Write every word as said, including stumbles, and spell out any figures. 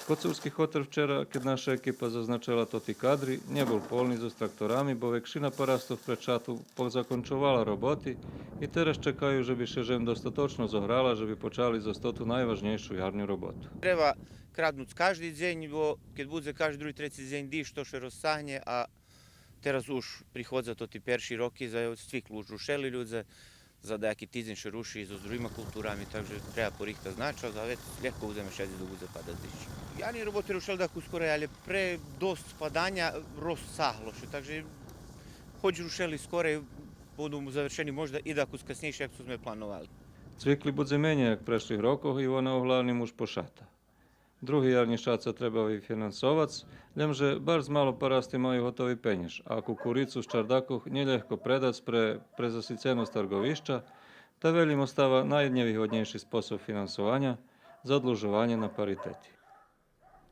Коцурски хотер вчера, кед наша екипа зазначела тоти кадри, нє бул полни зоз тракторами, бо векшина парастох пре чату позакончовала роботи и тераз чекаю же би ше жем достаточно зограла, же би почали зоз тоту найважнєйшу ярню роботу. Треба краднуц кажди дзень, бо кед будзе кажди други, треци дзень диждж, то ше розцагнє, а тераз уж приходза тоти перши роки, за цвикли уж рушели людзе, за даяки тидзень ше руши зоз другима културами, так же треба порихтац на час, а вец лєгко будземе шедзиц док будзе падац диждж. Ярни роботи рушели дакус скорей, але пре досц паданя розцагло ше, так же хоч рушели скорей, буду завершени можда и дакус каснєйше як цо зме плановали. Цвикли будзе менєй як прешлих рокох и вона углавним уж пошата. Други ярни шаца треба вифинансовац, лєм же барз мало парасти маю готови пенєж, а кукурицу з чардакох нє лєгко предац пре презасиценосц тарговища, та велїм остава найнєвигоднєйши способ финансованя, задлужованє на паритети.